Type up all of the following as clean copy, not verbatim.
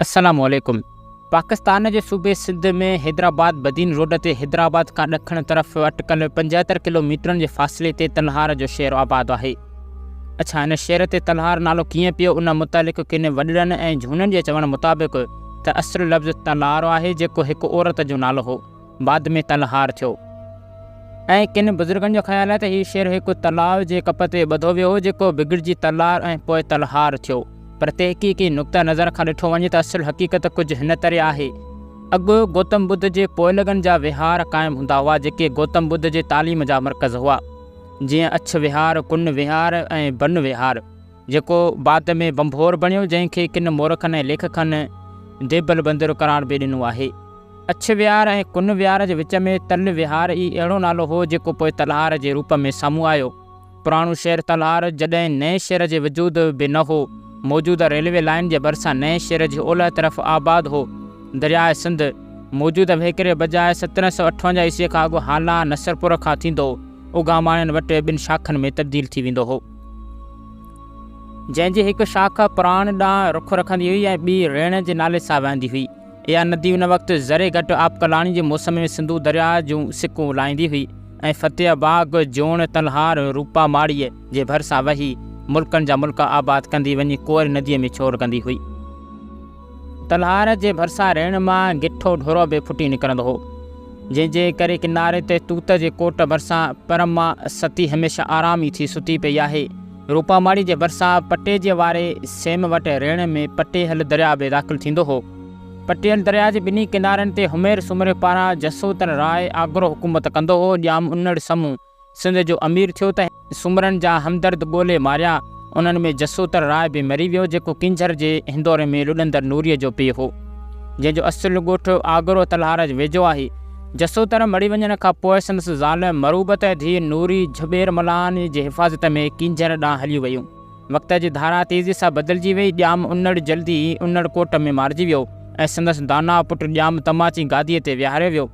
السلام عليڪم پاڪستان جي صوبي سنڌ ۾ حيدرآباد بدين روڊ تي حيدرآباد کان ڏکڻ طرف اٽڪل 75 ڪلو ميٽرن جي فاصلي تي تلهار جو شهر آباد آهي. اڇا هن شهر تي تلهار نالو ڪيئن پيو ان متعلق ڪن وڏڙن ۽ جهونن جي چوڻ مطابق ته اصل لفظ تلار آهي جيڪو هڪ عورت جو نالو هو. بعد ۾ تلهار ٿيو ۽ ڪن بزرگن جو خيال آهي ته هي شعر هڪ تلاء جي ڪپ تي ٻڌو ويو هو جيڪو بگڙجي تلار ۽ پوء تلهار ٿيو. پر تحقيقي نقطه نظر کان ڏٺو وڃي ته اصل حقيقت ڪجهه هن طرح آهي. اڳ گوتم ٻڌ جي پوئلڳن جا وهار قائم هوندا هئا جيڪي گوتم ٻڌ جي تعليم جا مرڪز هئا. جيئن اڇ وهار، ڪن وهار ۽ بن وهار. جيڪو بعد ۾ ڀنڀور بڻيو، جنهن کي ڪن مورخن ۽ ليکڪن ديبل بندر قرار به ڏنو آهي. اڇ وهار ۽ ڪن وهار جي وچ ۾ تل وهار ئي اهڙو نالو هو، جيڪو پوء تلهار جي روپ ۾ سامهون آيو. پراڻو شهر تلهار جڏهن نئين شهر جي وجود به نه هو، موجوده ريلوي لائين جي ڀرسان نئين شهر جي اولهه طرف آباد هو. درياء سنڌ، موجوده وهڪري بجاء 1758 عيسويء کان اڳ هالا، نصرپور کان ٿيندو، اگهاماڻين وٽ ٻن شاخن ۾ تبديل ٿي ويندو هو. جنهن جي هڪ شاخ پراڻ ڏانهن رخ رکندي هئي ۽ ٻي ريڻ جي نالي سان وهندي هئي. اها ندي ان وقت ذري گهٽ آبڪلاڻي جي موسم ۾ سنڌو درياهه جون سڪون لاهيندي هئي ۽ فتح باغ، جوڻ، تلهار، روپا ماڙيء جي ڀرسان وهي ملڪن جا ملڪ آباد ڪندي وڃي ڪوئر نديء ۾ ڇوڙ ڪندي هئي. تلهار جي ڀرسان ريڻ مان گٺو ڍورو به ڦٽي نڪرندو هو، جنهن جي ڪري ڪناري تي توت جي ڪوٽ ڀرسان پرما ستي هميشه آرامي ٿي ستي پئي آهي. روپاماڙي جي ڀرسان پٽيجي واري سيم وٽ ريڻ ۾ پٽيهل درياء به داخل ٿيندو هو. پٽيهل درياء جي ٻنهي ڪنارن تي همير سومري پاران جسوتن راء آگرو حڪومت ڪندو هو. ڄام انڙ سمون سنڌ جو امير ٿيو ته سومرن جا همدرد ڳولي ماريا. انهن ۾ جسوتر راء به مري ويو، جيڪو ڪينجهر جي هندوري ۾ لڏندڙ نوريء جو پيء هو، جنهن جو اصل ڳوٺ آگرو تلهار جي ويجهو آهي. جسوتر مڙي وڃڻ کان پوء سندس زال مروبت ۽ ڌيء نوري جهٻير ملاحن جي حفاظت ۾ ڪينجهر ڏانهن هليون ويون. وقت جي ڌارا تيزيء سان بدلجي وئي. ڄام انڙ جلدي ئي انڙ ڪوٽ ۾ مارجي ويو ۽ سندس داناء پٽ ڄام تماچي گاديء تي ويهاريو ويو.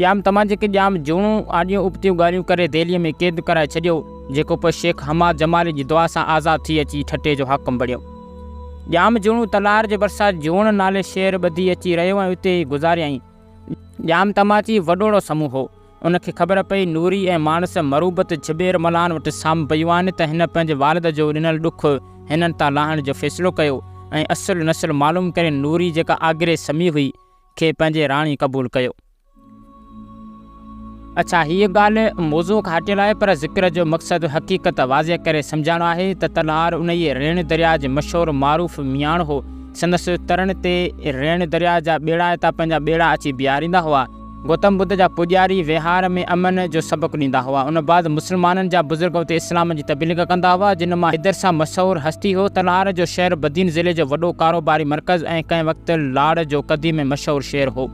ڄام تماچي کي ڄام جوڻو آڏيون ابتيون ڳالهيون ڪري دهليء ۾ قيد ڪرائي ڇڏيو، جيڪو پوء شيخ حماد جمالي جي دعا سان آزاد ٿي اچي ٺٽي جو حاڪم بڻيو. ڄام جوڻو تلهار جي ڀرسان جوڻ نالي شهر ٻڌي اچي رهيو ۽ اتي ئي گذاريائين. ڄام تماچي وڏوڙو سمون هو. ان کي خبر پئي نوري ۽ ماڻس مروبت جھٻير ملان وٽ سام پيون آهن ته هن پنهنجي والد جو ڏنل ڏک هنن تان لاهڻ جو فيصلو ڪيو ۽ اصل نسل معلوم ڪري نوري جيڪا آگري سمي هئي، کي پنهنجي راڻي قبول ڪيو. اڇا هيء ڳالهه موضوع کان هٽيل آهي پر ذڪر جو مقصد حقيقت واضح ڪري سمجهائڻو آهي ته تلهار انهيء ريڻ درياء جي مشهور معروف مياڻ هو. سندس ترڻ تي ريڻ درياء جا ٻيڙائتا پنهنجا ٻيڙا اچي بيهاريندا هئا. گوتم ٻڌ جا پوڄاري وهار ۾ امن جو سبق ڏيندا هئا. ان بعد مسلمانن جا بزرگ اتي اسلام جي تبليغ ڪندا هئا، جن مان حيدر شاهه مشهور هستي هو. تلهار جو شهر بدين ضلعي جو وڏو ڪاروباري مرڪز ۽ ڪنهن وقت لاڙ جو قديم ۽ مشهور شهر هو.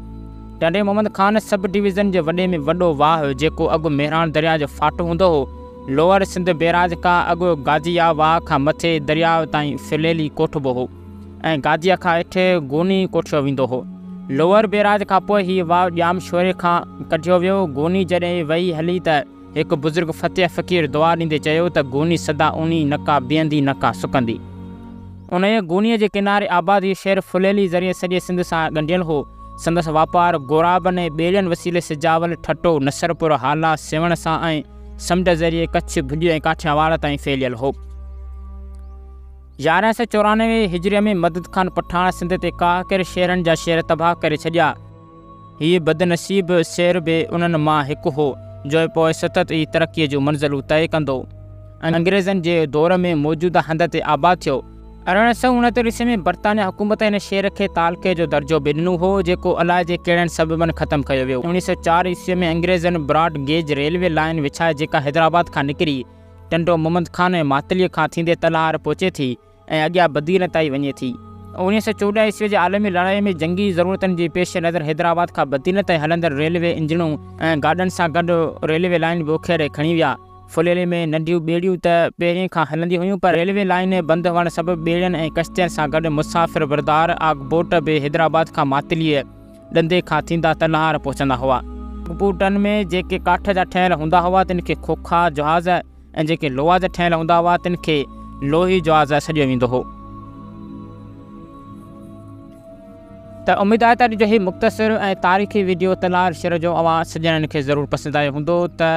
ٽنڊي محمد خان سب ڊويزن جي وڏي ۾ وڏو واهه، جيڪو اڳ مهراڻ درياء جو ڦاٽ هوندو هو، لوئر سنڌ بيراج کان اڳ گاجيا واهه کان مٿي درياء تائين ڦليلي ڪوٺبو هو. ۽ گاديء کان هيٺ گوني ڪوٺيو ويندو هو. لوئر بيراج کان پوء هيء واء ڄام شوري کان ڪڍيو ويو. گوني جڏهن وهي هلي ته هڪ بزرگ فتح فقير دعا ڏيندي چيو ته گوني سدا اونهي نه ڪا بيهندي نه ڪا سڪندي. انهيء گونيء جي ڪناري آباد هيء شهر ڦليلي ذريعي سڄي سنڌ سان ڳنڍيل هو. سندس واپار غورابن ۽ ٻيڙين وسيلي سجاول، ٺٽو، نصرپور، هالا، سيوهڻ سان ۽ سمنڊ ذريعي ڪڇ، ڀڄ ۽ ڪاٺياواڙ تائين ڦهليل هو. 1194 هجريء ۾ مدد خان پٺاڻ سنڌ تي ڪاهه ڪري شهرن جا شهر تباهه ڪري ڇڏيا. هيء بدنصيب شهر به انهن مان هڪ هو، جو پوء ستت ئي ترقيء جون منزلون طئي ڪندو ۽ انگريزن جي دور ۾ موجوده هنڌ تي آباد ٿيو. 1869 عيسوي ۾ برطانيه حڪومت هن شهر کي تعلقي جو درجو به ڏنو هو، جيڪو الائجي ڪهڙن سببن ختم ڪيو ويو. 1904 عيسويء ۾ انگريزن براڊ گيج ريلوي لائين وڇائي، جيڪا حيدرآباد کان نڪري، ٽنڊو محمد خان ۽ ماتليء کان ٿيندي تلهار پهچي ٿي ۽ اڳيان بدين تائين وڃي ٿي. 1914 عيسويء جي عالمي لڙائيء ۾ جنگي ضرورتن جي پيش نظر حيدرآباد کان بدين تائين هلندڙ ريلوي انجڻون ۽ گاڏن سان گڏ ريلوي لائين به اکيڙي کڻي ويا. ڦليلي ۾ ننڍيون ٻيڙيون ته پهرين کان هلنديون هيون پر ريلوي لائين بند هئڻ سبب ٻيڙين ۽ ڪشتين سان گڏ مسافر بردار آگبوٽ به حيدرآباد کان ماتليء ڏندي کان ٿيندا تلهار پهچندا هئا. بوٽن ۾ جيڪي ڪاٺ جا ٺهيل هوندا هئا، تن کي کوکا جهاز ۽ جيڪي لوها جا ٺهيل هوندا هئا، تن کي لوهي جهاز سڏيو ويندو هو. ته اميد آهي ته اڄ جو هي مختصر ۽ تاريخي ويڊيو تلار شھر جو اوهان سڄڻن کي ضرور پسند آيو هوندو ته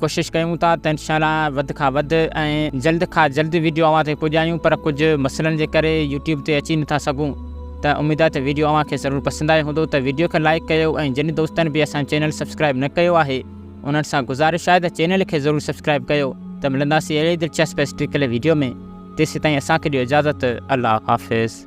ڪوشش ڪيون ٿا ته انشاء الله وڌ کان وڌ ۽ جلد کان جلد ويڊيو اوهان تائين پڄايون پر ڪجهه مسئلن جي ڪري يوٽيوب تي اچي نٿا سگهون ته اميد آهي ته ويڊيو اوهان کي ضرور پسند آيو هوندو ته ويڊيو کي لائيڪ ڪيو ۽ جن دوستن به اسان چينل سبسڪرائيب نه ڪيو آهي انهن سان گذارش آهي ته چينل کي ضرور سبسڪرائيب ڪيو ته ملنداسين اهڙي ئي دلچسپ هسٽريڪل ويڊيو ۾ تيسيتائين اسان کي ڏيو اجازت الله حافظ.